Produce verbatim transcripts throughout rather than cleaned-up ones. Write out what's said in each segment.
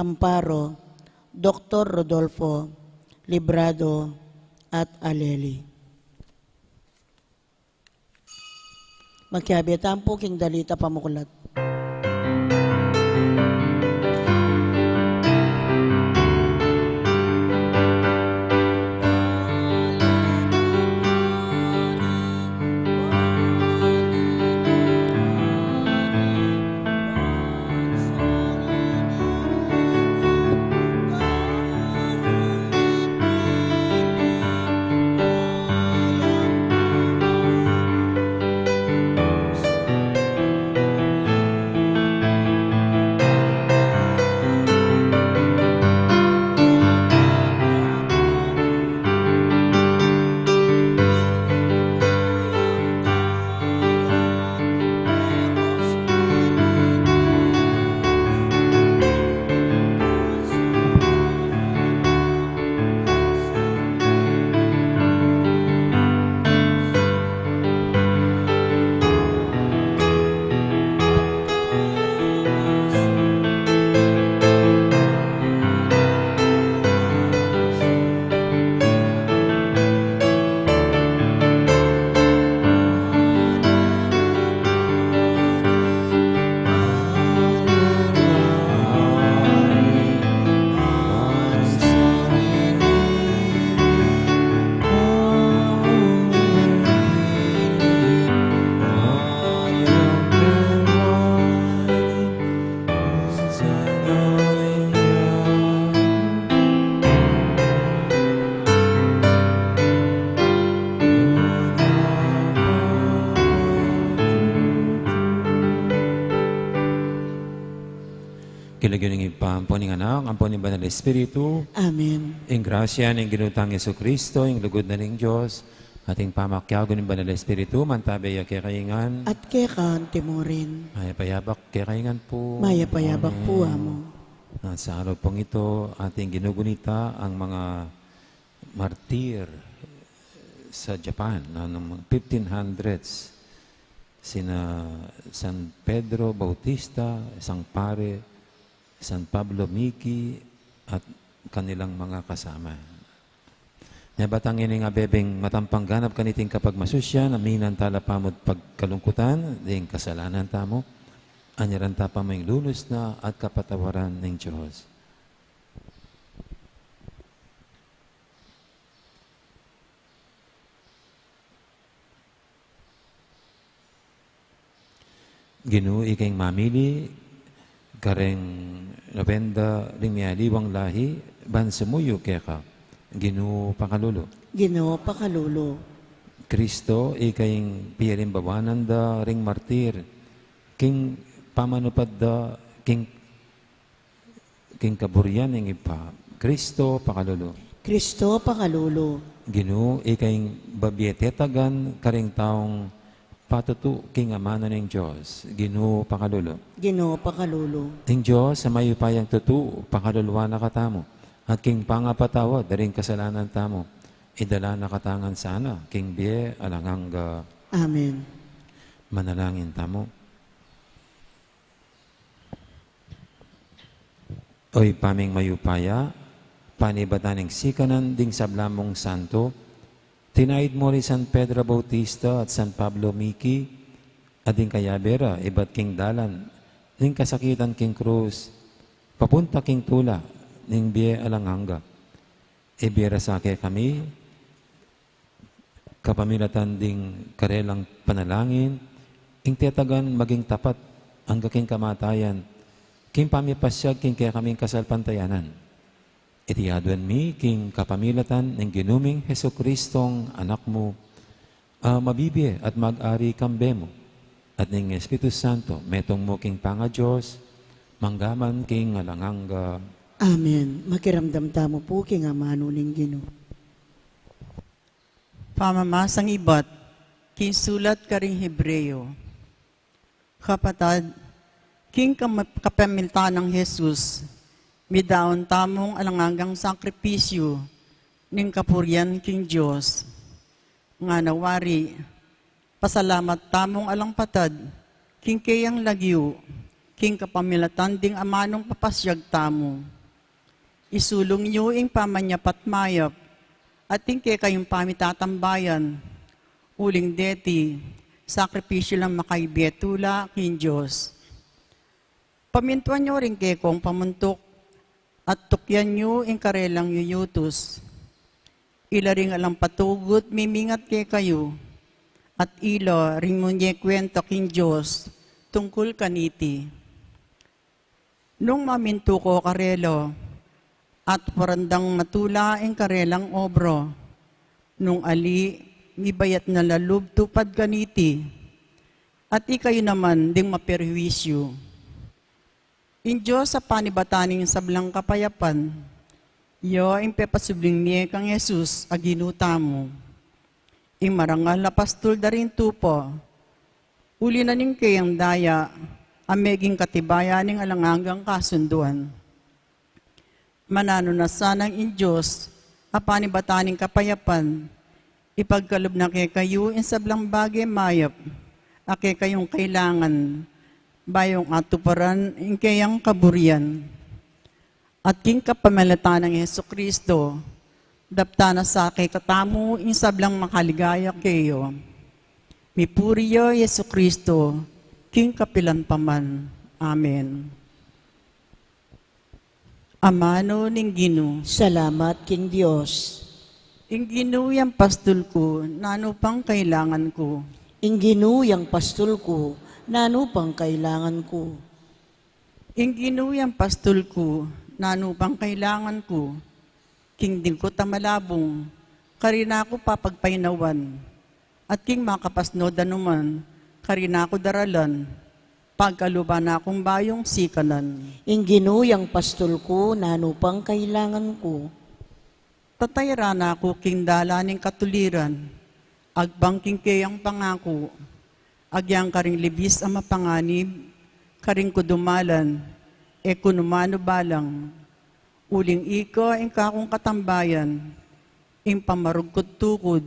Amparo, Doktor Rodolfo, Librado, at Aleli. Makiabe tamu pu king dalit a pamuklat. King lagyu ning Ibpa, ampo ning Anak, ampo ning Banal Espiritu. Amen. Ing grasya ning Ginu tang Jesucristo, ing lugud na ning Dios, at ing pamakiabe ning Banal Espiritu, mantabe ya kekayu ngan. At keka anti mu rin. Mayap a yabak kekayu ngan pu. Mayap a yabak pu, Amen. Amo. At sa araw pong ito, ating ginugunita ang mga martir sa Japan, no, nung fifteen hundreds, sina San Pedro Bautista, San Pare, San Pablo Miki, at kanilang mga kasama. Nya batang ini nga bebeng matampang ganap kaniting kapagmasusyan, aminan tala pa mu't pagkalungkutan ding kasalanan tamu, anyaran ta pa mu ing lunus na at kapatawaran ning Dios. Ginu, ika ing mamili kareng nobenda ring mialiwang lahi ban sumuyu keka. Ginu, pakalulu. Ginu, pakalulu. Kristo, ika ing pialimbawanan da ring martir king pamanupad da king king kaburian ning Ibpa. Kristo, pakalulu. Kristo, pakalulu. Ginu, ika ing babie tetagan karing taung patutu king amanu ning Dios. Ginu, pakalulu. Ginu, pakalulu. Ing Dios a mayupayang tutu, pakaluluan na katamu, at king pangapatawad da ring kasalanan tamu, idala na katamu ngan sana king bie alang angga. Amen. Manalangin tamu. O Ibpa ming mayupaya, panibatan ning sikanan ding sabla mung santo, tinaid mu ri San Pedro Bautista at San Pablo Miki, at ding kayabe ra ibat king dalan ning kasakitan king krus, papunta king tula ning bie alang angga. Ibie ra sa kekami, kapamilatan ding karelang panalangin, ing tetagan maging tapat angga king kamatayan, king pamipasiag king kekaming kasalpantayanan. Iti aduan mi king kapamilatan ning Ginu ming Jesucristong Anak mu, a mabibie at mag-ari kambe mu, at ning Espiritu Santo, metung mu king pangaDios, mangga man king alang angga. Amen. Makiramdam tamu pu king amanu ning Ginu. Pamamasang ibat king sulat karing Hebreo. Kapatad, king kama-, kapamilatan nang Jesus, midaun tamung alang anggang sakripisyu ning kapurian king Dios. Ngana wari, pasalamat tamung alang patad king keyang lagyu, king kapamilatan ding amanung papasyag tamu. Isulung yu ing pamanyapat mayap, at ing kekayung pamitatambayan, uling deti, sakripisyu lang makaibe tula king Dios. Pamintuan yu ring kekong pamuntuk, at tukyan yu ing karelang yuyutus. Ila ring alang patugut mimingat kekayu, at ila ring munye kwenta king Dios tungkul kaniti. Nung mamintu ko karela, at parandang matula ing karelang obra, nung ali, mibayat na la lub tupad kaniti, at ikayu naman ding maperwisyu. Ing Dios a panibatan ning sablang kapayapan, ya ing pepasubling mie kang Jesus a Ginu tamu. Ing marangal a pastul da ring tupa, uli na ning keyang daya, a meging katibayan ning alang anggang kasunduan. Mananu na sanang ing Dios, a panibatan ning kapayapan, ipagkalub na kekayu ing sablang bage mayap, a kekayung kailangan, bayu nang atuparan ing keyang kaburian. At king kapamilatan nang Jesucristo, daptan na sa kekatamu ing sablang makaligaya keya. Mipuri ya Jesucristo, king kapilan pa man. Amen. Amanu ning Ginu. Salamat king Dios. Ing Ginu yang pastul ku, nanu pang kailangan ku? Ing Ginu yang pastul ku, nanu pang kailangan ku? Ing Ginu yang pastul ku, nanu pang kailangan ku? King dingkut a malabung, karina ku papagpainawan, at king makapasnud a numan, karina ku daralan, pagkaluban na kung bayung sikanan. Ing Ginu yang pastul ku, nanu pang kailangan ku? Tatayran na ku king dalan ning katuliran, agpang king keyang pangaku, agyang karing libis a mapanganib, karing kudumalan, e ku numanu balang. Uling ika ing kakung katambayan, ing pamarugkut tukud,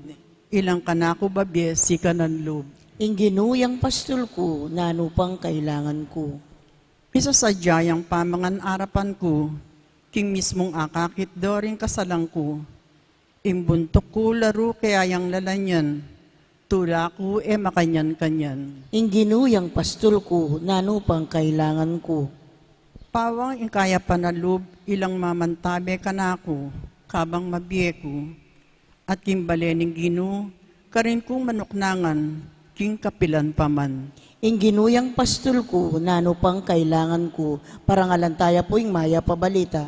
ilang kanaku babie sikanan lub. Ing Ginu yang pastul ku, nanu pang kailangan ku? Isasadya yang pamangan arapan ku, king mismung akakit da ring kasalan ku. Ing buntuk ku laru kaya yang lalanyan, tula ku e makanyan-kanyan. Ing Ginu yang pastul ku, nanu pang kailangan ku? Pawang ing kayapan a lub, ilang mamantabe kanaku, kabang mabie ku. At king bale ning Ginu, karin kung manuknangan, king kapilan pa man. Ing Ginu yang pastul ku, nanu pang kailangan ku? Parangalan taya pu ing mayap a balita.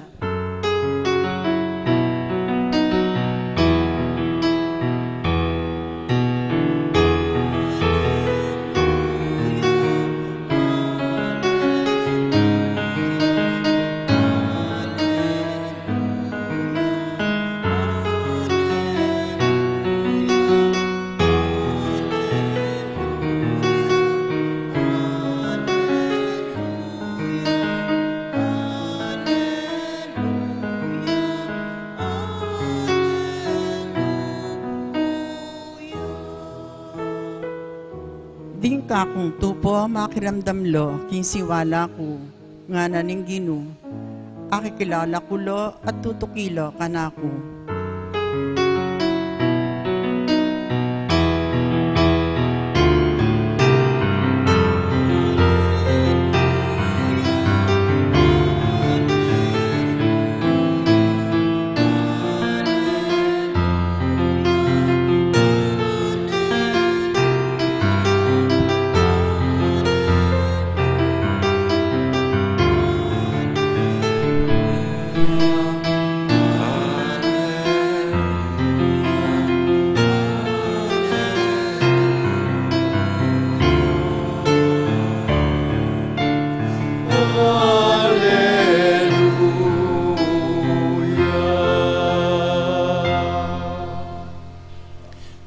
Ding kakung tupa makiramdam la king siwala ku, ngana ning Ginu, akikilala ku la at tutuki la kanaku.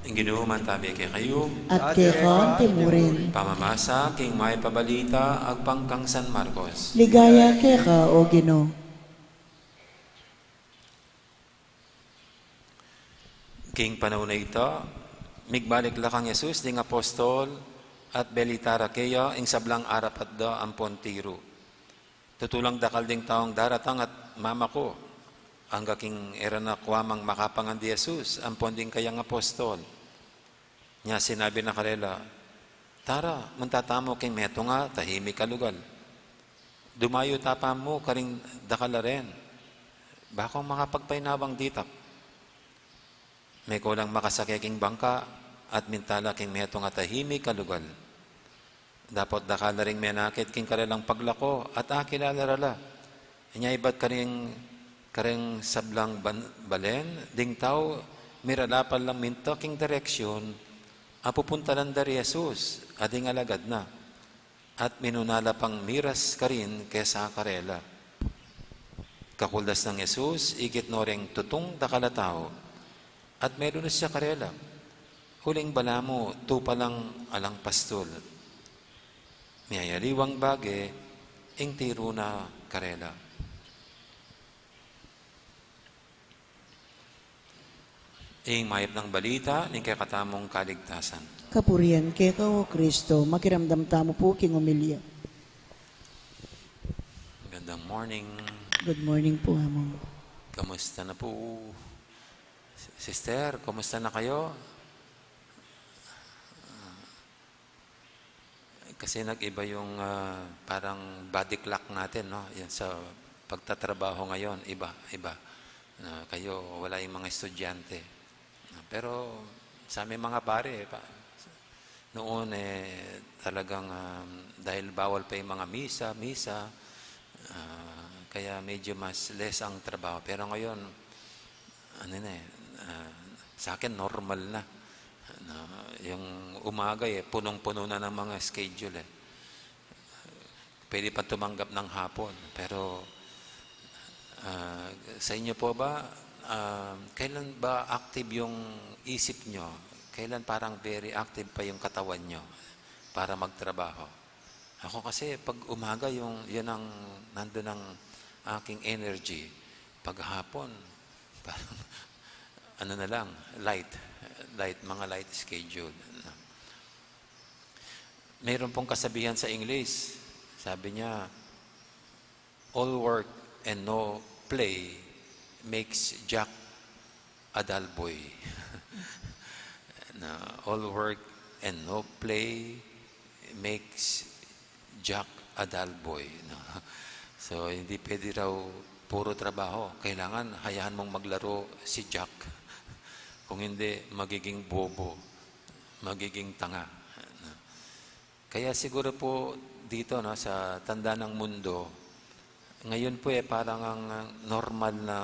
Ing Ginu mantabe kekayu. At keka anti murin. Pamamasa king mayap a balita agpang kang San Marcos. Ligaya keka, O Ginu. King panaun a ita, migbalik la kang Jesus ding apostol at belita ra keya ing sablang arapat da ampon tiru. Tutulang dakal ding taung daratang at mamaku, angga king e ra na kuamang makapangan di Jesus ampon ding kayang apostol. Nya sinabi na karela, "Tara, munta tamu king metung a tahimik a lugal. Dumayu ta pa mu karing dakal a ren, bakung makapagpainawa ditak." Mekulang makasake king bangka at minta la king metung a tahimik a lugal. Dapot dakal la ring menakit king karelang paglako at akilala ra la. Inya ibat karing, karing sablang ban-, balen, ding tau miralapal lang minta king direksyun a pupunta lan da ri Jesus a ding alagad na, at minuna la pang miras karin kesa karela. Kakuldas nang Jesus, ikit no reng tutung dakal a tau, at melunus ya karela. Uling balamu tupa lang alang pastul. Miyayaliwang bage ing tiru na karela. Ing mayap nang balita ning kekatamung kaligtasan. Kapurian keka, O Kristo. Makiramdam tamu pu king omilya. Magandang morning. Good morning po, Among. Kamusta na po? Sister, kumusta na kayo? Kasi nag-iba yung, ah, parang body clock natin, no? Yan sa pagtatrabaho ngayon, iba, iba. Ah, kayo, wala yung mga estudyante. Ah, pero sa aming mga pare, pa, noon, eh, talagang, ah, dahil bawal pa yung mga misa, misa, ah, kaya medyo mas less ang trabaho. Pero ngayon, ano na eh, ah, sa akin normal na. Na, yung umaga eh, punong-puno na ng mga schedule eh. Pwede pa tumanggap ng hapon, pero, ah, sa inyo po ba, ah, kailan ba active yung isip nyo? Kailan parang very active pa yung katawan nyo para magtrabaho? Ako kasi pag umaga, yung, yun ang nandun ang aking energy. Pag hapon, parang ano na lang, light, light, mga light schedule. Mayroon pong kasabihan sa English, sabi niya, "All work and no play makes Jack a dull boy." Na, "All work and no play makes Jack a dull boy." No? So, hindi pwede raw puro trabaho. Kailangan hayahan mong maglaro si Jack. Kung hindi, magiging bobo, magiging tanga. Kaya siguro po dito, no, sa tanda ng mundo, ngayon po eh, parang ang normal na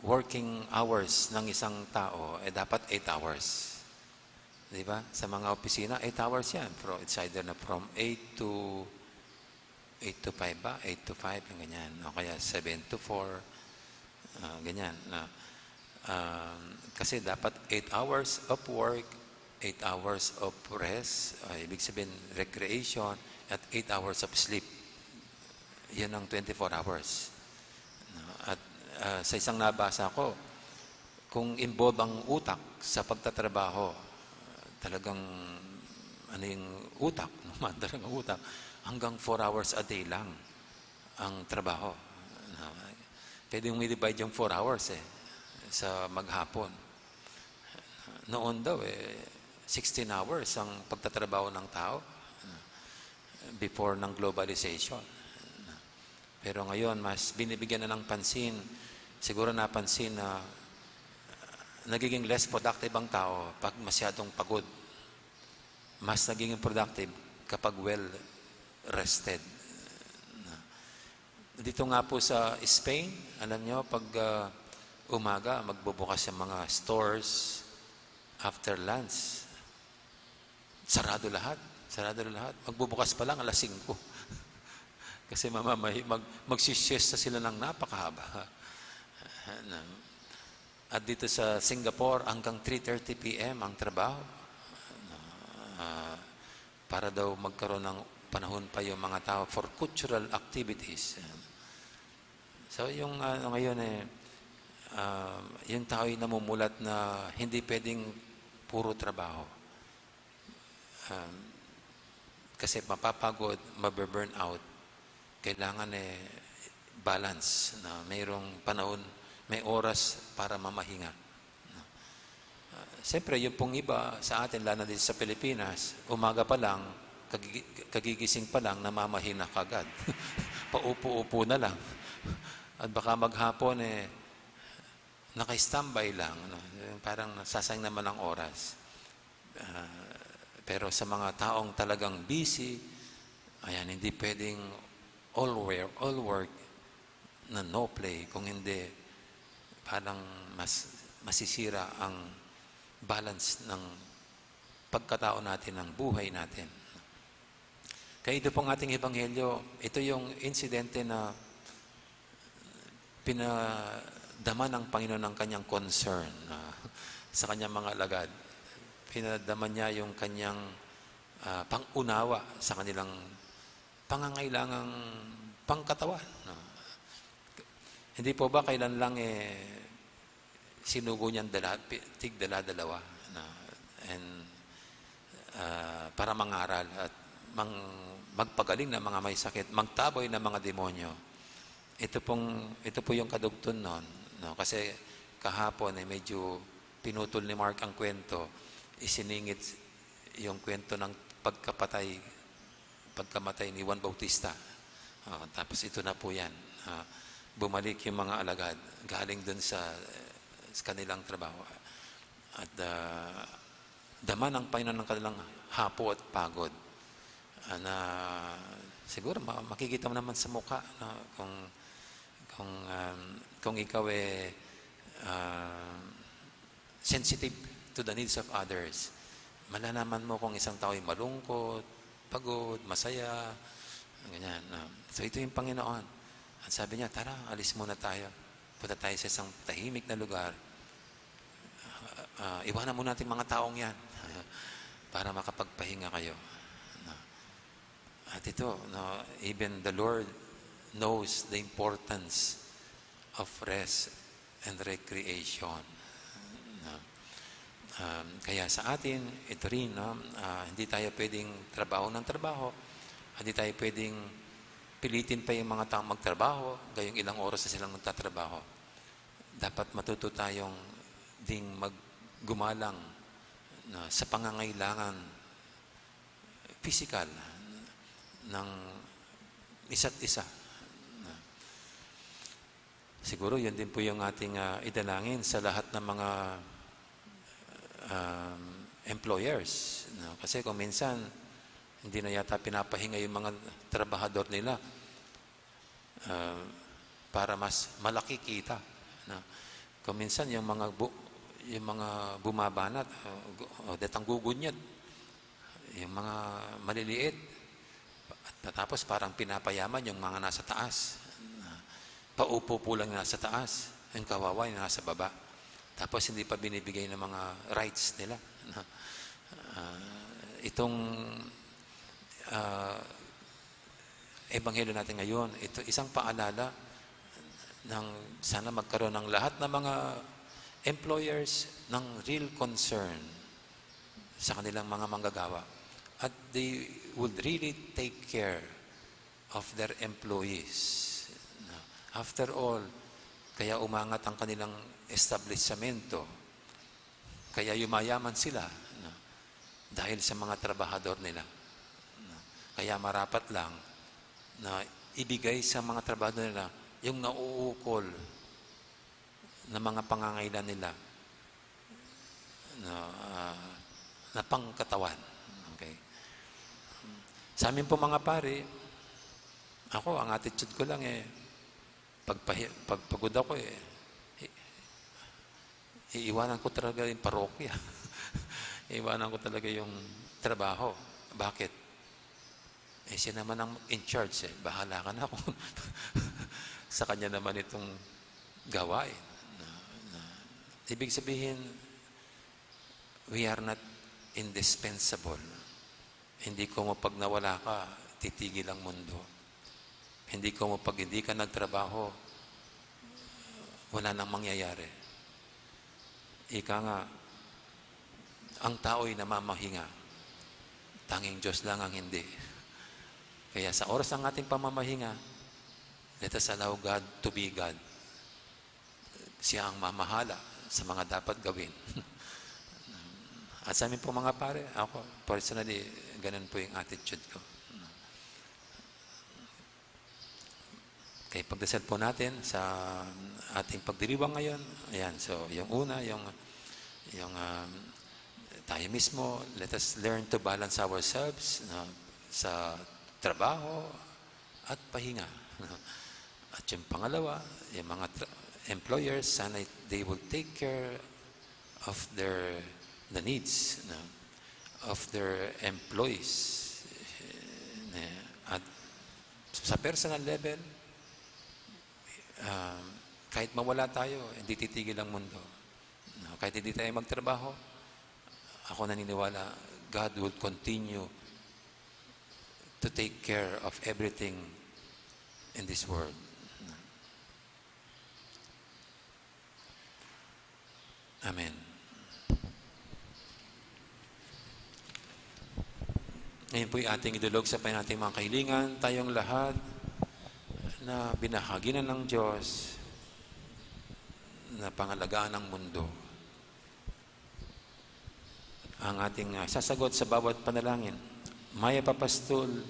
working hours ng isang tao eh dapat eight hours. Di ba? Sa mga opisina, eight hours yan. From, it's either na from eight to, eight to five ba? Eight to five, yung ganyan. O kaya seven to four, ah, ganyan. Na, um, kasi dapat eight hours of work, eight hours of rest, ah, ibig sabihin recreation, at eight hours of sleep. Yan ang twenty-four hours. No? At, ah, sa isang nabasa ko, kung involve ang utak sa pagtatrabaho, talagang, ano yung utak, no? Talagang utak, hanggang four hours a day lang ang trabaho. No? Pwede mong i-divide yung four hours eh, sa maghapon. Noon daw eh, sixteen hours ang pagtatrabaho ng tao before ng globalization. Pero ngayon, mas binibigyan na ng pansin. Siguro napansin na, ah, nagiging less productive ang tao pag masyadong pagod. Mas nagiging productive kapag well rested. Dito nga po sa Spain, alam nyo, pag, ah, umaga, magbubukas yung mga stores after lunch. Sarado lahat. Sarado lahat. Magbubukas pa lang alas singko. Kasi mamamay-, mag-, magsisiesta sila ng napakahaba. Ano? At dito sa Singapore, hanggang three thirty P M ang trabaho. Ah, para daw magkaroon ng panahon pa yung mga tao for cultural activities. So, yung, ah, ngayon eh, ah, yung tao ay namumulat na hindi pwedeng puro trabaho. Um, kasi mapapagod, mabe-burn out. kailangan, eh, balance, na mayroong panahon, may oras para mamahinga. Ah, siyempre, yung pong iba sa atin, lalo na dito sa Pilipinas, umaga pa lang, kagi-, kagigising pa lang, namamahina kagad. Paupo-upo na lang. At baka maghapon, eh, naka-standby lang, no? Yung parang nasasayang naman ang oras. Ah, pero sa mga taong talagang busy, ayan, hindi pwedeng all work, all work na no play. Kung hindi, parang mas, masisira ang balance ng pagkatao natin, ng buhay natin. Kaya ito pong ating ebanghelyo, ito yung insidente na pinadama ng Panginoon ang kanyang concern, ah, sa kanyang mga alagad. Pinadama niya yung kanyang, ah, pangunawa sa kanilang pangangailangang pangkatawan, no? Hindi po ba kailan lang, eh, sinugo niyang dala-, pi-, tigdala-dalawa, no? And, ah, para mangaral at mang-, magpagaling ng mga may sakit, magtaboy ng mga demonyo. Ito pong, ito po yung kadugtun nun, no? Kasi kahapon, eh, medyo pinutol ni Mark ang kwento, isiningit yung kwento ng pagkapatay, pagkamatay ni Juan Bautista. Ah, tapos ito na po yan. Ah, bumalik yung mga alagad galing dun sa, sa kanilang trabaho. At, ah, dama ng Panginoon ang kanilang hapo at pagod. Ah, na siguro ma-, makikita mo naman sa mukha, no? Kung, kung, um, kung ikaw, eh, ah, sensitive to the needs of others. Malalaman mo kung isang tao ay malungkot, pagod, masaya, ganyan, no? So, ito yung Panginoon. Ang sabi niya, "Tara, alis muna tayo. Punta tayo sa isang tahimik na lugar. Ah, ah, iwanan muna natin mga taong yan para makapagpahinga kayo." No? At ito, no, even the Lord knows the importance of rest and recreation. No? Um, kaya sa atin, ito rin, no, ah, hindi tayo pwedeng trabaho ng trabaho, hindi tayo pwedeng pilitin pa yung mga taong magtrabaho, gayong ilang oras na silang nagtatrabaho. Dapat matuto tayong ding maggumalang, no, sa pangangailangan pisikal ng isa't isa. Siguro yun din po yung ating, ah, idalangin sa lahat ng mga, um, employers, no? Kasi kung minsan, hindi na yata pinapahinga yung mga trabahador nila, ah, para mas malaki kita, no? Kung minsan yung mga bu-, yung mga bumabanat, o gu-, o detang gugunyat, yung mga maliliit, at tapos parang pinapayaman yung mga nasa taas. Paupo-upo lang yung nasa taas, yung kawawa yung nasa baba. Tapos hindi pa binibigay ng mga rights nila. Ah, itong, ah, ebanghelyo natin ngayon, ito isang paalala ng sana magkaroon ng lahat ng mga employers ng real concern sa kanilang mga manggagawa. At they would really take care of their employees. No? After all, kaya umangat ang kanilang establisamento. Kaya yumayaman sila, no? Dahil sa mga trabahador nila. No? Kaya marapat lang na ibigay sa mga trabahador nila yung nauukol na mga pangangailangan nila, no, ah, na pangkatawan. Okay. Sa amin po, mga pari, ako, ang attitude ko lang, eh, pagpahi-, pagpagod ako, eh, i-, iiwanan ko talaga yung parokya. Iiwanan ko talaga yung trabaho. Bakit? Eh, siya naman ang in charge, eh. Bahala ka na kung sa kanya naman itong gawain. Na, na, ibig sabihin, we are not indispensable. Hindi ko mo pag nawala ka, titigil ang mundo. Hindi ko mo pag hindi ka nagtrabaho, wala nang mangyayari. Ika nga, ang tao'y namamahinga, tanging Diyos lang ang hindi. Kaya sa oras ng ating pamamahinga, Let us allow God to be God. Siya ang mamahala sa mga dapat gawin. At sa amin po, mga pare, ako, personally, ganun po yung attitude ko. Kaya pagdasal po natin sa ating pagdiriwang ngayon. Ayan, so yung una, yung, yung um, tayo mismo, let us learn to balance ourselves, no, sa trabaho at pahinga. At yung pangalawa, yung mga tra- employers, sana they will take care of their the needs, no, of their employees. At sa personal level, um, kahit mawala tayo, hindi titigil ang mundo. No? Kahit hindi tayo magtrabaho, ako naniniwala, God will continue to take care of everything in this world. Amen. Ngayon po'y ating idulog sa Panginoon ating mga kahilingan, tayong lahat na binahagi na ng Diyos na pangalagaan ng mundo. Ang ating, ah, sasagot sa bawat panalangin, Mayap a Pastul,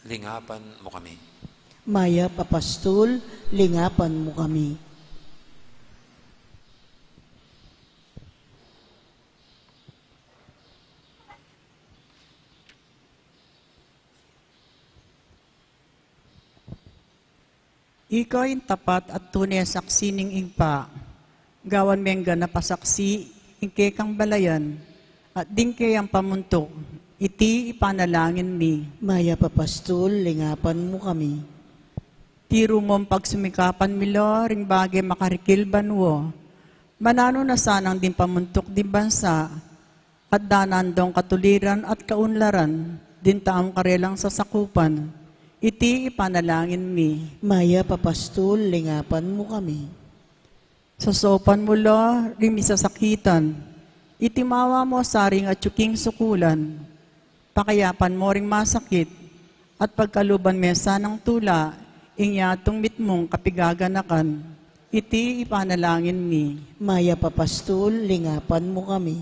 lingapan mo kami. Mayap a Pastul, lingapan mo kami. Ika ing tapat at tune a saksi ning Ibpa. Gawan me ing ganap a saksi ing kekang balayan at ding keyang pamuntuk, iti ipanalangin mi. Mayap a Pastul, lingapan mu kami. Tiru mung pagsumikapan mi lo ring bage makarikil banua. Mananu na sanang ding pamuntuk ding bansa, at danan dong katuliran at kaunlaran ding taung karelang sasakupan. Iti ipanalangin mi. Mayap a Pastul, lingapan mu kami. Sasaupan mu la ring misasakitan. Itimawa mu sa ring atiu king sukulan. Pakayapan mu ring masakit, at pagkaluban me sanang tula ing yatung mitmung kapigaganakan. Iti ipanalangin mi. Mayap a Pastul, lingapan mu kami.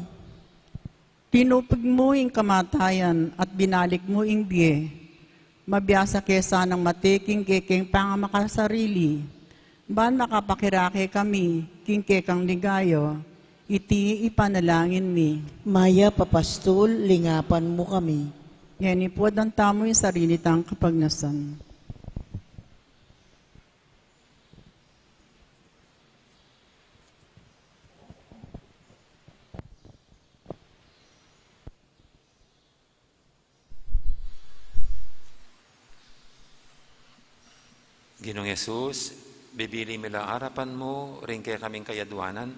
Tinupig mu ing kamatayan at binalik mu ing bie. Mabiasa ke sanang mate king kekeng pangamakasarili, ban makapakirake kami king kekang ligaya. Iti ipanalangin mi. Mayap a Pastul, lingapan mu kami. Ngeni pu, aduan tamu ing sarili tang kapagnasan. Ginung Jesus, bibili mi la arapan mu ring kekaming kayaduanan,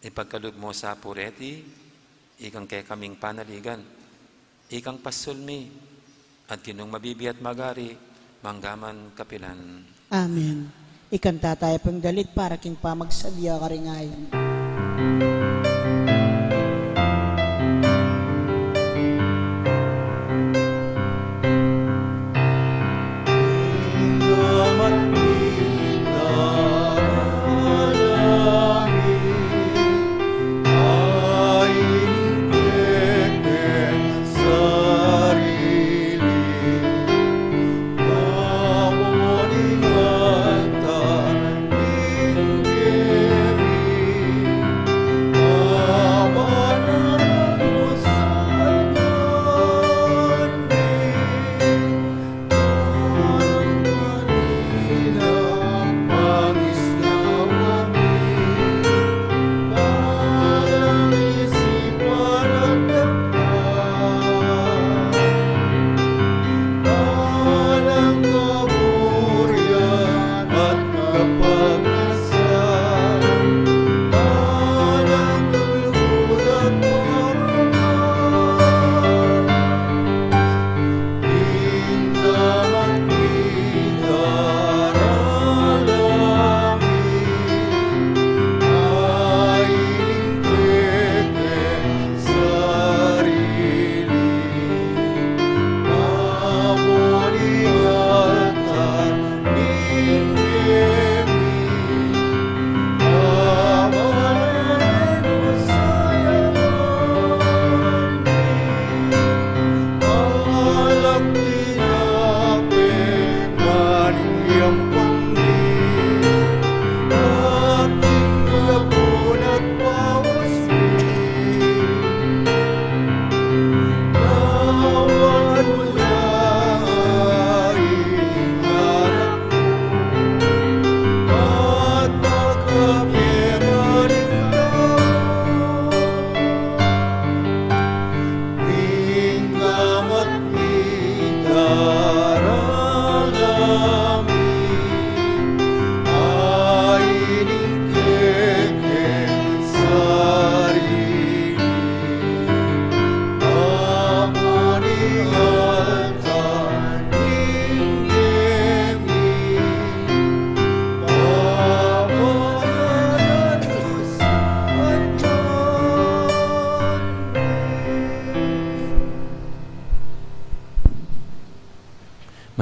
ipagkalub mu sa pu reti, ikang kekaming panaligan, ikang pastul mi, at Ginung mabibie at magari, manggaman kapilan. Amen. Ikanta taya pung dalit para king pamagsabi a karingayan.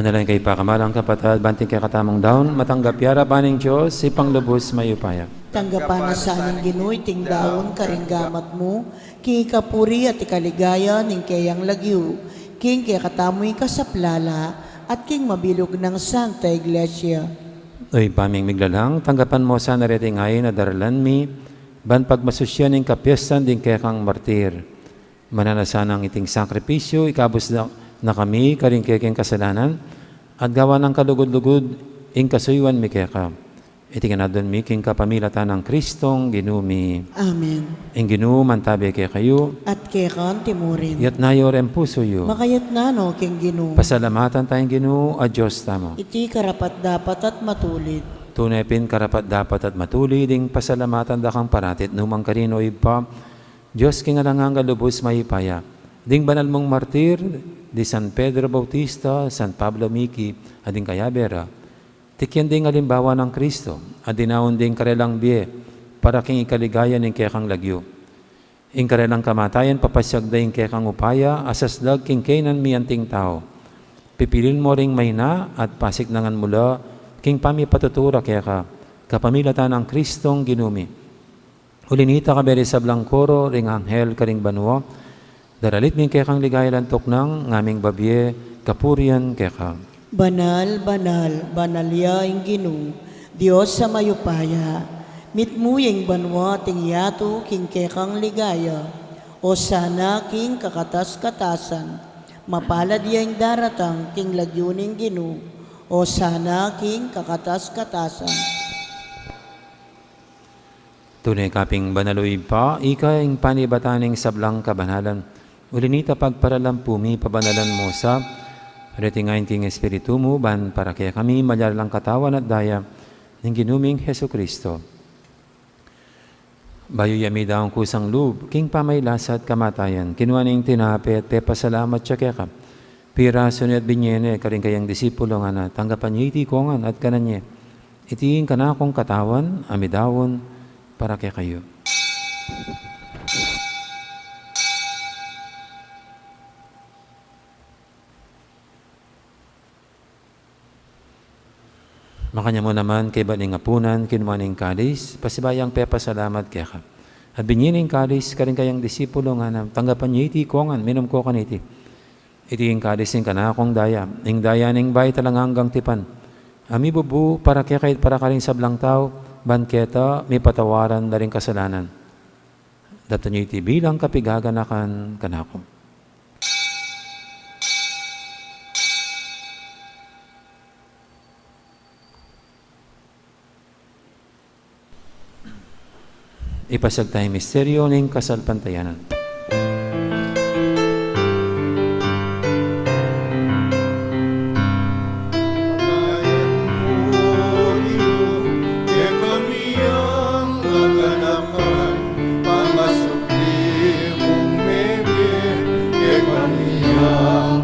Manalangin kayu pakamalan kung kapatad, ban iting kekatamung daun matanggap ya arapan ning Dios, Ibpang lubus mayupaya. Tanggapan na sa ning Ginu iting daun karing gamat mu, king ikapuri at ikaligaya ning keyang lagyu, king kekatamung ikasaplala, at king mabilug nang Santa Iglesia. O Ibpa ming miglalang, tanggapan mu sana reting ain a daralan mi, ban pagmasusyan ing kapiestan ding kekang martir. Mananu na sanang iting sakripisyu ikabus na, na kami karing kekeng kasalanan, at gawan nang kalugud-lugud ing kasuyuan mi keka. Iti ngan adwan mi king kapamilatan nang Kristong Ginu mi. Amen. Ing Ginu mantabe kekayu. At keka naman murin. Yatna yu ring pusu yu. Makayatna no king Ginu. Pasalamatan taya ing Ginu a Dios tamu. Iti karapat-dapat at matulid. Tune pin karapat-dapat at matulid ing pasalamatan da kang parati at nukarin man, O Ibpa, Dios king alang angga, lubus mayupaya. Ding banal mung martir, di San Pedro Bautista, San Pablo Miki, at ding kayabe ra. Tikyan ding alimbawa nang Kristo, a dinaun ding karelang bie, para king ikaligaya ning kekang lagyu. Ing karelang kamatayan papasiag da ing kekang upaya, a saslag king kainan mi anting tau. Pipilin mu ring maina, at pasiknangan mu la, king pamipatutu ra keka, kapamilatan nang Kristong Ginu mi. Uli nita, kayabe ring sablang koro ring anghel karing banua, daralit mi ing kekang ligaya alang tuknang, ngaming babie kapurian keka. Banal, banal, banal ya ing Ginu, Dios a mayupaya. Mitmu ya ing banua at ing yatu king kekang ligaya. Osana king kakatas-katasan. Mapalad ya ing daratang king lagyu ning Ginu. Osana king kakatas-katasan. Tune ka pin banal, O Ibpa, ika ing panibatan ning sablang kabanalan. Uli nita pagparalan pu mi, pabanalan mu sa, reting ain king Espiritu mu, ban para kekami malyari lang katawan at daya ning Ginu ming Jesucristo. Bayu ya midaun kusang lub king pamaylasa at kamatayan, kinua ne ing tinape at pepasalamat ya keka. Pirasu ne at binie ne karing kayang disipulo, ngana, tanggapan ye iti kongan at kanan ye. Iti ing kanakung katawan a midaun para kekayu. Makanyan mu naman kaybat ning apunan, kinua ne ing kalis, pasibayu yang pepasalamat keka. At binie ne ing kalis karing kayang disipulo, ngana, tanggapan ye iti kongan, minum ko kaniti. Iti ing kalis ning kanakung daya, ing daya ning bayu at alang anggang tipan, a mibubu para kekayu at para karing sablang tau, ban keta mipatawaran da ring kasalanan. Daptan ye iti bilang kapigaganakan kanaku. Ipasiag taya ing misteryu ning kasalpantayanan.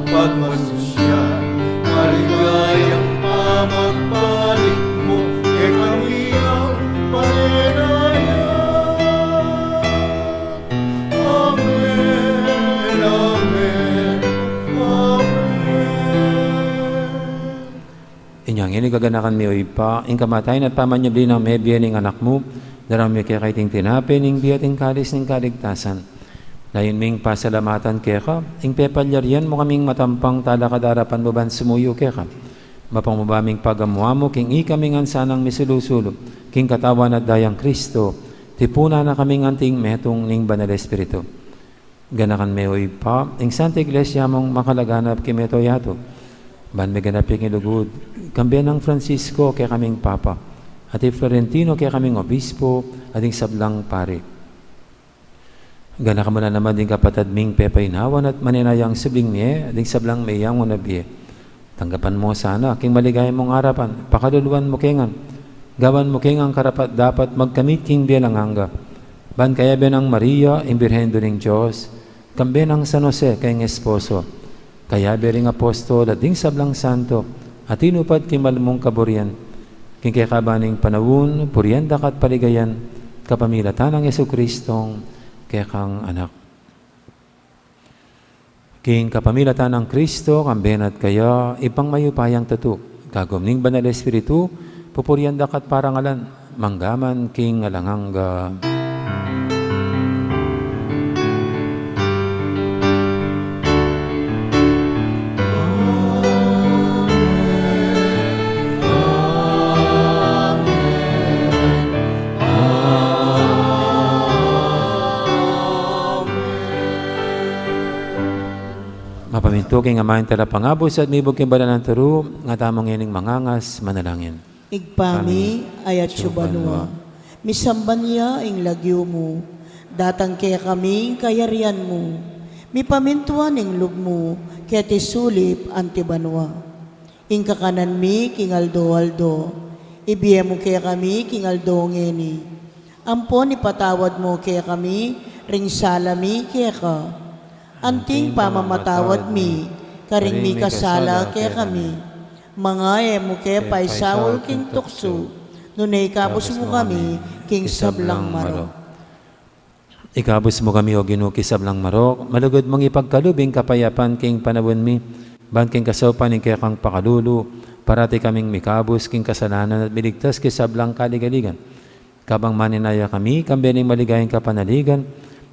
Pagmasusyan, maligayang pamagbalik mu, kekami ang palenaya. Amen, amen, amen. Inya ngeni gaganakan mi, O Ibpa, ing kamatayan at pamanyubli nang mebie ning Anak mu, daraun mi keka iting tinape ning bie at ing kalis ning kaligtasan. Layun ming pasalamatan keka ing pepalyarian mu kaming matampang talakad king arapan mu ban sumuyu keka. Mapamuba ming pagamu-amu king ikami ngan sanang misulu-sulu king katawan at dayang Kristo, tipunan na kaming anting metung ning Banal Espiritu. Ganakan me, O Ibpa, ing Santa Iglesia mung makalaganap king mabilug a yatu, ban miganap ya king lugud, kambe nang Francisco kekaming Papa, at i Florentino kekaming Obispo, at ding sablang pari. Ganakan mu la naman ding kapatad ming pepainawan at manenayang subling mie, at ding sablang meyangu na bie. Tanggapan mu sana king maligaya mung arapan, pakaluluan mu ke ngan, gawan mu ke ngan karapat-dapat magkamit king bie alang angga. Ban kayabe nang Maria, ing Birhen Indu ning Dios, kambe nang San Jose, kayang esposo, kayabe ring apostol at ding sablang santo a tinupad king mal mung kaburian, king kekaban ning panaun, purian da ka at paligayan, kapamilatan nang Jesucristong kekang Anak. King kapamilatan nang Kristo, kambe na at kaya, Ibpang mayupayang tutu, kagum ning Banal Espiritu, pupurian da ka at parangalan, mangga man king alang angga. Mapamintu king Ama ing Talapangabus at mibug king banal nang turu, ngatamu ngening mangangas manalangin. Ibpa mi, atsu ka banua, misamban ya ing lagyu mu, datang kekami ing kayarian mu, mipamintuan ing lub mu, keti sulip anti banua. Ing kakanan mi king aldo-aldo, ibie mu kekami king aldo ngeni. Ampon ipatawad mu kekami ring sala mi keka, anting pamamatawad mi karing mikasala kekami. Manga e mu ke paisaul king tuksu, nune ikabus mu kami king sablang marok. Ikabus mu kami, O Ginu, king sablang marok, malugud mung ipagkalub ing kapayapan king panaun mi, ban king kasaupan ning kekang pakalulu, parati kaming mikabus king kasalanan at miligtas king sablang kaligaligan. Kabang maninaya kami, kambe ning maligayang kapanaligan,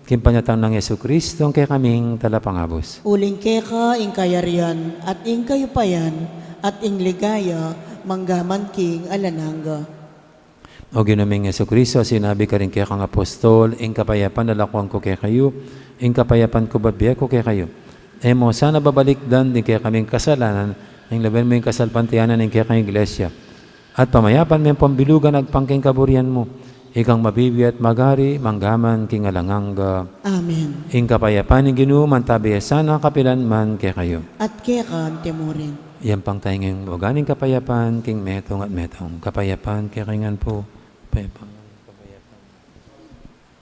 king panyatang nang Jesucristo, ing kekaming Talapangabus. Uling keka ing kayarian, at ing kayupayan, at ing ligaya, mangga man king alang angga. O Ginu ming Jesucristo, sinabi karing kekang apostol, ing kapayapan lalakuan ku kekayu, ing kapayapan ku bibie ku kekayu. E mu sana babalikdan ding kekaming kasalanan, nune lawen mu ing kasalpantayanan ning kekang Iglesia. At pamayapan me ampon bilugan agpang king kaburian mu, ikang mabibie at magari, mangga man king alang angga. Amen. Ing kapayapan ning Ginu, mantabi ya sana kapilan man kekayu. At keka mu rin. Iyampang tamu ing uling kapayapan, king metung at metung. Kapayapan kekayu ngan pu. Kapayapan.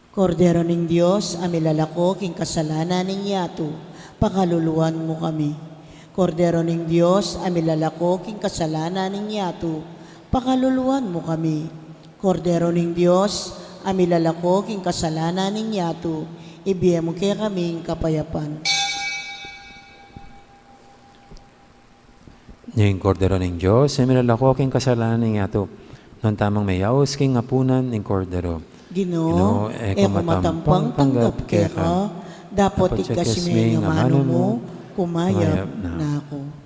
Kordero ning Dios, a milalako king kasalanan ning yatu, pakaluluan mu kami. Kordero ning Dios, a milalako king kasalanan ning yatu, pakaluluan mu kami. Kordero ning Dios, a milalako king kasalanan ning yatu, ibie mu kekami ing kapayapan. Ing Kordero ning Dios, a milalako king kasalanan ning yatu. Nuan tamung meyaus king apunan ning Kordero. Ginu, Ginu, e ku matampang tanggap keka, dapot igkas me ing amanu mu, kumayap na ku.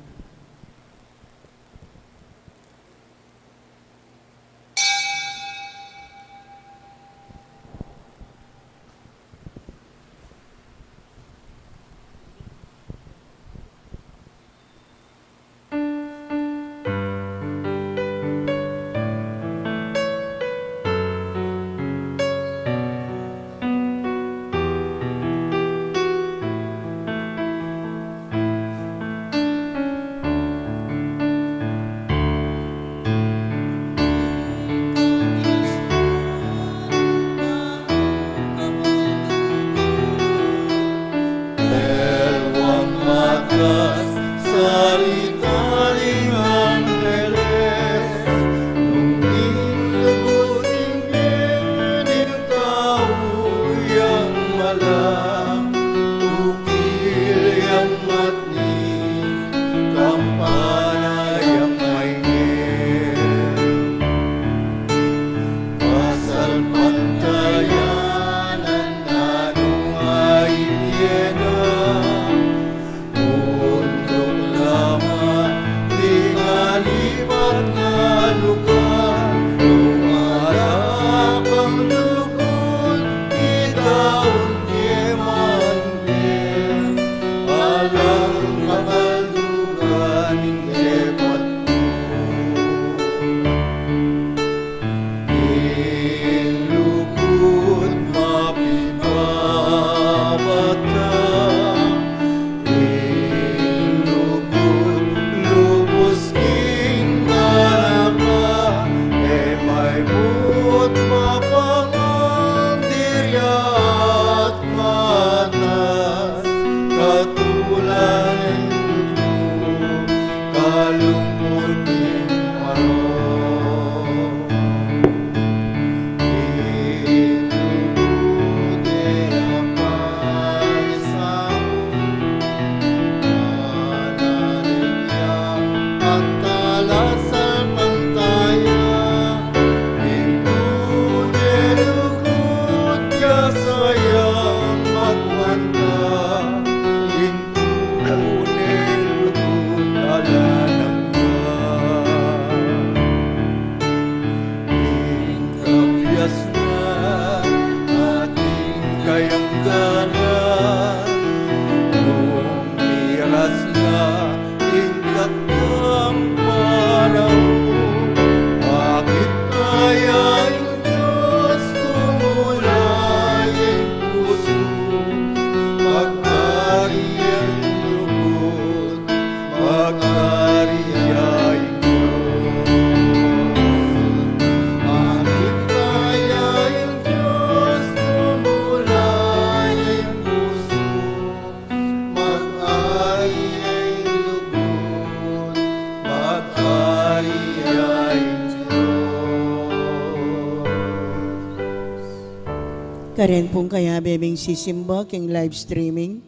Karen pung kayabe ming sisimba king live streaming,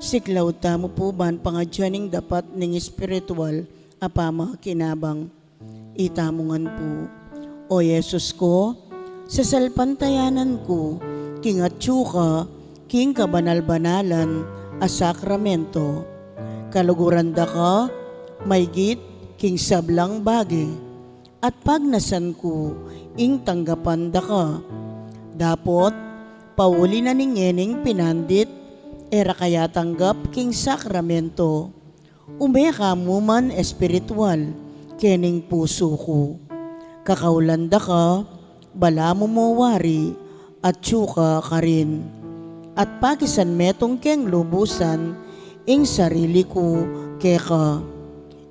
siklaud tamu pu ban pangadyan ing dapat ning espiritual a pamakinabang. Itamu ngan pu. O Jesus ku, sasalpantayanan ku king atyu ka king kabanal-banalan a sakramento. Kaluguran da ka maygit king sablang bage, at pagnasan ku ing tanggapan da ka. Dapot, pauli na ning ngening pinandit, e ra ka yatanggap king sakramento. Ume ka mu man espiritual kening pusu ku. Kakaulan da ka, balamu mo wari, atyu ka karin. At pakisan metung keng lubusan ing sarili ku keka.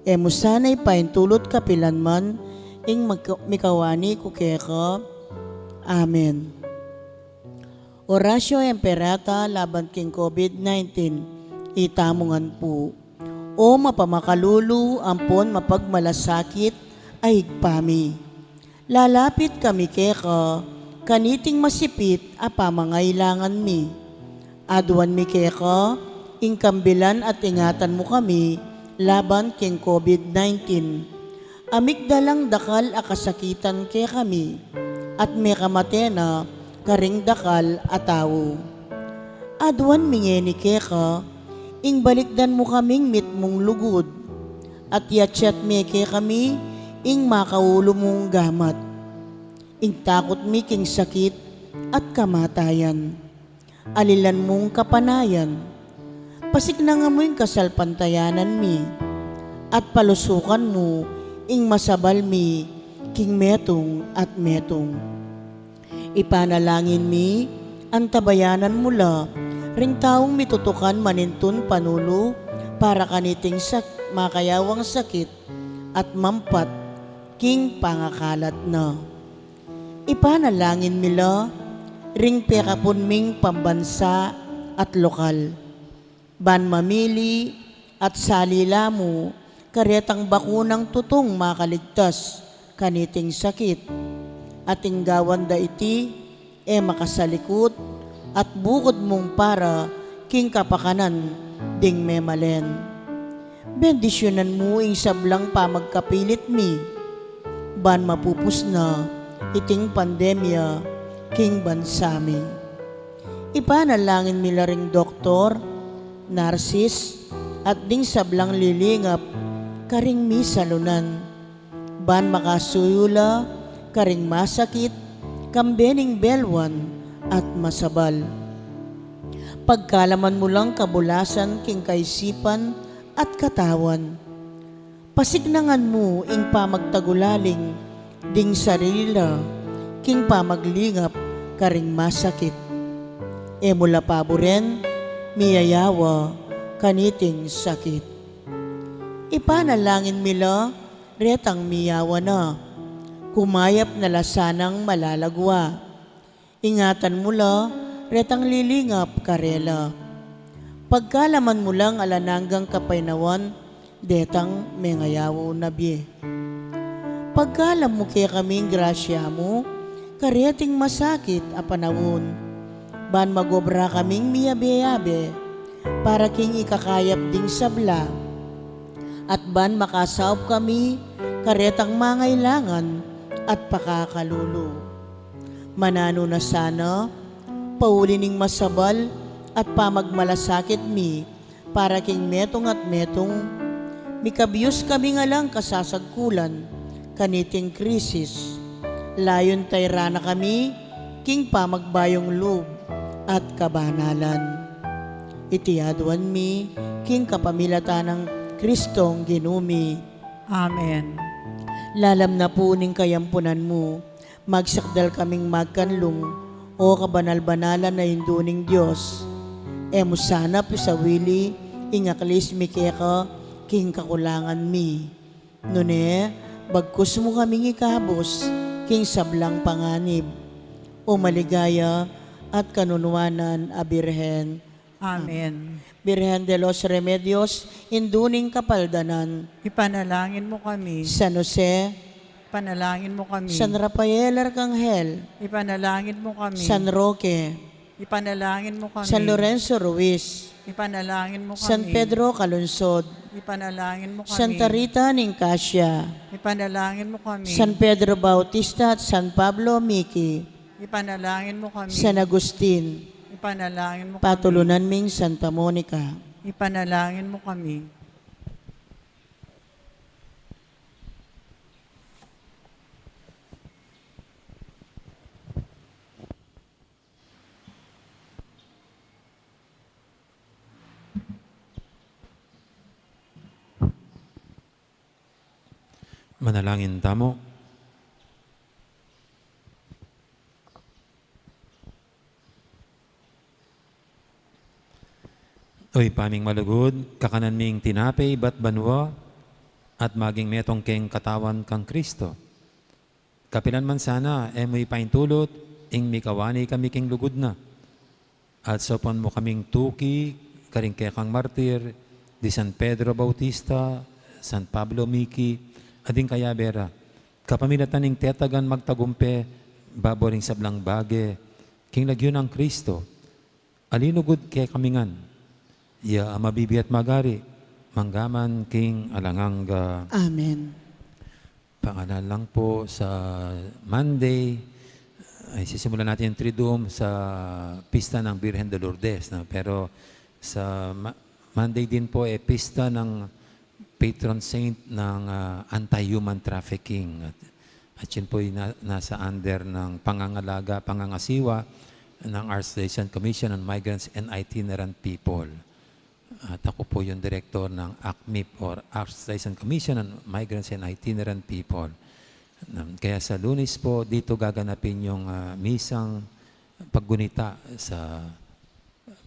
E mu sana ipaintulut kapilan man ing mika-, mikawani ku keka. Amen. Oratio Imperata laban king COVID nineteen, itamu ngan pu. O mapamakalulu ampon mapagmalasakit a Ibpa mi, lalapit kami keka kaniting masipit a pamangailangan mi. Aduan mi keka ing kambilan at ingatan mu kami laban king COVID nineteen. Amigdalang dakal a kasakitan kekami, at mekamate na karing dakal a tau. Aduan mi ngeni keka ing balikdan mu kaming mitmung lugud, at yatyat me kekami ing makaulu mung gamat. Ing takut mi king sakit at kamatayan, alilan mung kapanayan. Pasiknangan mu ing kasalpantayanan mi, at palusukan mu ing masabal mi king metung at metung. Ipanalangin mi, antabayanan mu la ring taung mitutukan manintun panulu para kaniting sak-, makayawang sakit at mampat king pangakalat na. Ipanalangin mi la ring pekapun ming pambansa at lokal, ban mamili at salila mu karetang bakunang tutung makaligtas kaniting sakit, at ing gawan da iti e makasalikut at bukud mung para king kapakanan ding memalen. Bendisyunan mu ing sablang pamagkapilit mi, ban mapupus na iting pandemya king bansa mi. Ipanalangin mi la ring doktor, narsis, at ding sablang lilingap karing misalunan, ban makasuyu la karing masakit, kambe ning belwan at masabal. Pagkalaman mu lang kabulasan king kaisipan at katawan. Pasiknangan mu ing pamagtagulaling ding sarili la king pamaglingap karing masakit. E mu la paburen miyayawa kaniting sakit. Ipanalangin mi la retang miyawa na, kumayap na la sanang malagwa. Ingatan mu la retang lilingap karela. Pagkalaman mu lang alang anggang kapaynawan detang mengayaw na bie. Pagkalam mu kekaming grasya mu kareting masakit a panaun, ban magobra kaming miyabe-yabe para king ikakayap ding sabla, at ban makasaup kami karetang mangailangan at pakakalulu. Mananu na sana, pauli ning masabal at pamagmalasakit mi para king metung at metung, mikabius kami ngan lang kasasagkulan kaniting krisis. Layun tayran na kami king pamagbayung lub at kabanalan. Iti aduan mi king kapamilatan nang Kristong Ginu mi. Amen. Lalam na pu ning kayampunan mu, magsakdal kaming magkanlung, O kabanal-banalan a Indu ning Dios. E mu sana pisawili ing aklis mi keka king kakulangan mi. Nune, bagkus mu kaming ikabus king sablang panganib, O maligaya at kanunuanan a Birhen. Amen. Birhen de los Remedios, Indu ning Kapaldanan. Ipanalangin mu kami. San Jose. Ipanalangin mu kami. San Rafael Arkanghel. Ipanalangin mu kami. San Roque. Ipanalangin mo kami. San Lorenzo Ruiz. Ipanalangin mo kami. San Pedro Calungsod. Ipanalangin mo kami. Santa Rita Nicasia. Ipanalangin mo kami. San Pedro Bautista at San Pablo Miki. Ipanalangin mo kami. San Agustin. Ipanalangin mo kami. Patulunan ming Santa Monica. Ipanalangin mo kami. Manalangin tamu. O Ibpa ming malugud, kakanan mi ing tinape ibat banua, at maging metung keng katawan nang Kristo. Kapilan man sana, e mu ipaintulut ing mikawani kami king lugud na. At saupan mu kaming tuki karing kekang martir, di San Pedro Bautista, San Pablo Miki, at ding kayabe ra, kapamilatan ning tetagan magtagumpe babo ring sablang bage, king lagyu nang Kristo, a linugud kekami ngan, ya a mabibie at magari, mangga man king alang angga. Amen. Paalala lang po, sa Monday, ay sisimulan natin yung Triduum sa pista ng Birhen de Lourdes, no? Pero sa Ma-, Monday din po, eh, pista ng patron saint ng, ah, anti-human trafficking. At, at yun po yung na-, nasa under ng pangangalaga, pangangasiwa ng Archdiocese Commission on Migrants and Itinerant People. At ako po yung direktor ng ACMIP or Archdiocese Commission on Migrants and Itinerant People. Um, kaya sa Lunes po, dito gaganapin yung, ah, misang paggunita sa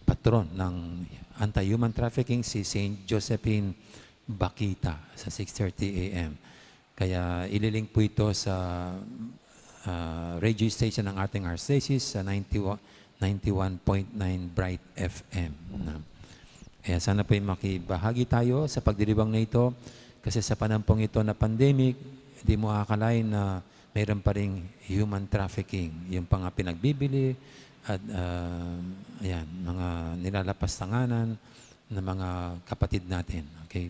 patron ng anti-human trafficking, si Saint Josephine Bakhita, sa six thirty A M. Kaya ililink po ito sa, ah, radio station ng ating Archdiocese sa ninety-one, ninety-one point nine Bright F M, no? Kaya sana po ay makibahagi tayo sa pagdiriwang na ito, kasi sa panampong ito na pandemic, di mo akalain na mayroon pa ring human trafficking, yung mga pinagbibili at, ah, ayan, mga nilalapastanganan ng mga kapatid natin. Okay?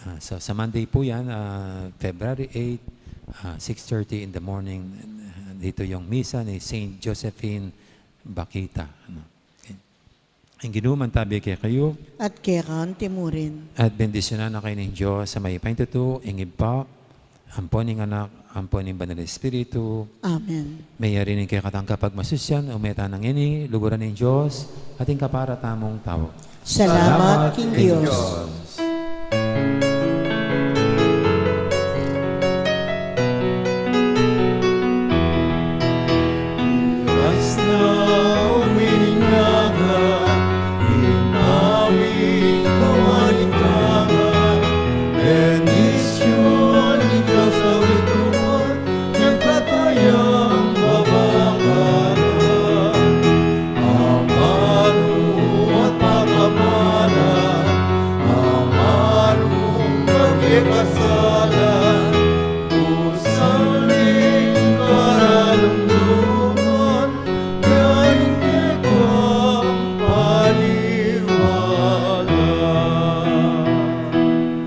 Ah, so, sa Monday po yan, ah, February eight, ah, six thirty in the morning, ah, dito yung misa ni Saint Josephine Bakhita, ano. Okay. Ing Ginu mantabi kekayu. At keka naman murin. At bendisyunan na kayu ning Dios a mayupaya king tutu, ing Ibpa, ampo ning Anak, ampo ning Banal Espiritu. Amen. Mayari ning kekatang kapagmasusian, ume tana ngeni, luguran ning Dios, at ing kapara tamung tau. Salamat king Dios.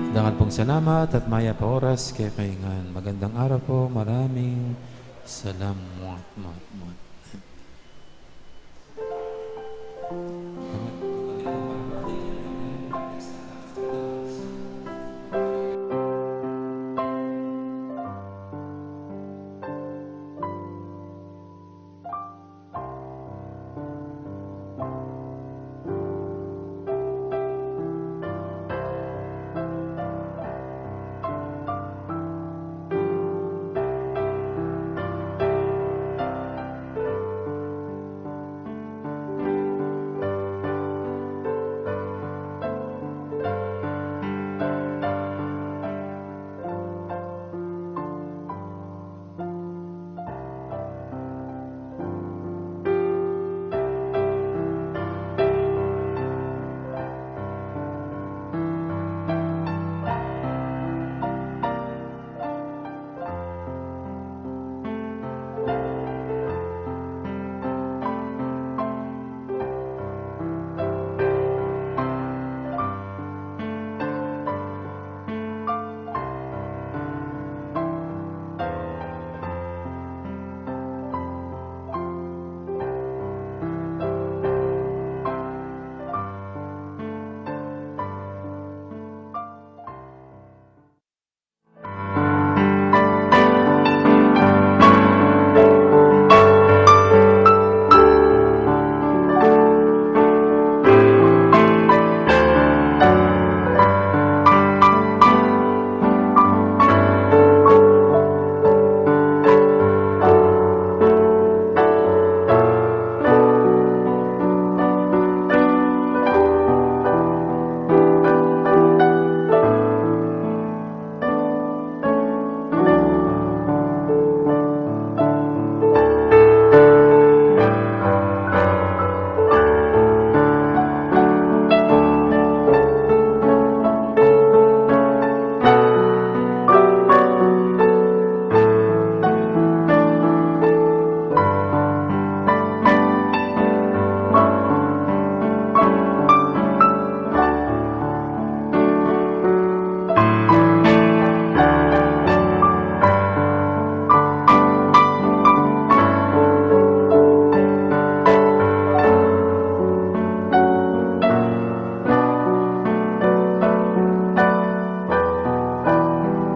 Dangal pong salamat at mayap a oras kekayu ngan. Magandang araw po. Maraming salamat.